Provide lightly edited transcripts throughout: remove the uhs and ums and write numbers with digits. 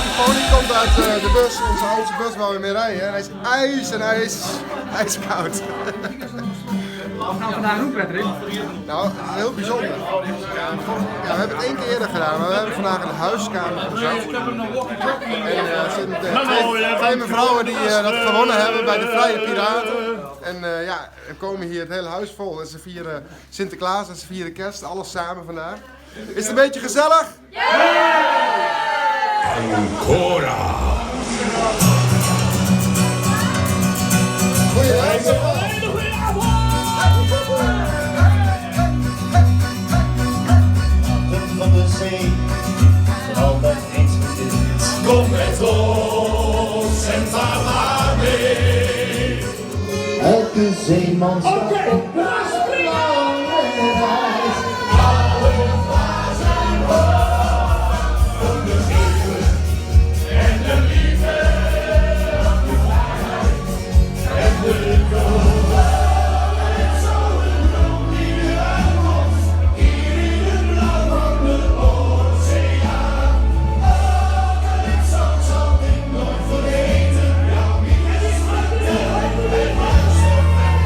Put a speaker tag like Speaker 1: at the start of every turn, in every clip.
Speaker 1: Die pony komt uit de bus, onze oudste bus waar we mee rijden. En hij is ijs en hij is ijskoud.
Speaker 2: Wat gaan we vandaag doen, Patrick?
Speaker 1: Nou, het is heel bijzonder. Ja, we hebben het één keer eerder gedaan, maar we hebben vandaag een huiskamer gezet. En er zitten twee mevrouwen die dat gewonnen hebben bij de Vrije Piraten. En ja, er komen hier het hele huis vol. En ze vieren Sinterklaas en ze vieren kerst, alles samen vandaag. Is het een beetje gezellig?
Speaker 3: Ja! Ancora!
Speaker 1: Goeie
Speaker 4: Van de zee, zijn altijd eensgezind.
Speaker 3: Kom met ons en vaar maar mee.
Speaker 4: Elke zeeman staat
Speaker 3: Oké,
Speaker 4: op
Speaker 3: we gaan springen!
Speaker 4: lange reis.
Speaker 3: Oude glazen op de zeven en de liefde, de vrijheid en de dood. Hier in het blauw van de oceaan. Oh, Calypso zal ik nooit vergeten. Jouw het is en luister met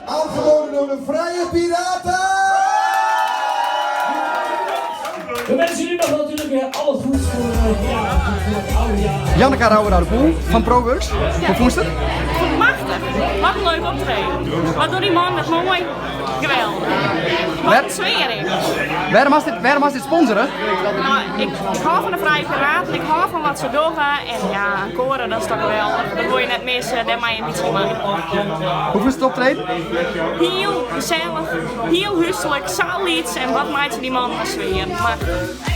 Speaker 1: Aangeboden door de Vrije Piraten!
Speaker 5: We wensen jullie nog natuurlijk weer al het goeds voor, ja, voor het oude jaar.
Speaker 2: Janneke Rauwer uit de Poel van ProWorks. Hoe vond je het?
Speaker 6: Machtig. Wat een leuk optreden. Wat door die man, dat mooi. Geweldig. Wat een sfeer.
Speaker 2: Waarom was dit sponsoren?
Speaker 6: Nou, ik hou van de Vrije Piraten, ik hou van wat ze doen. En ja, koren, dat is toch geweldig. Dat wil je net missen, daar mag je een beetje maken.
Speaker 2: Hoe vond je het optreden?
Speaker 6: Heel gezellig, heel husselijk, iets en wat maakt die man een sfeer. Machtig.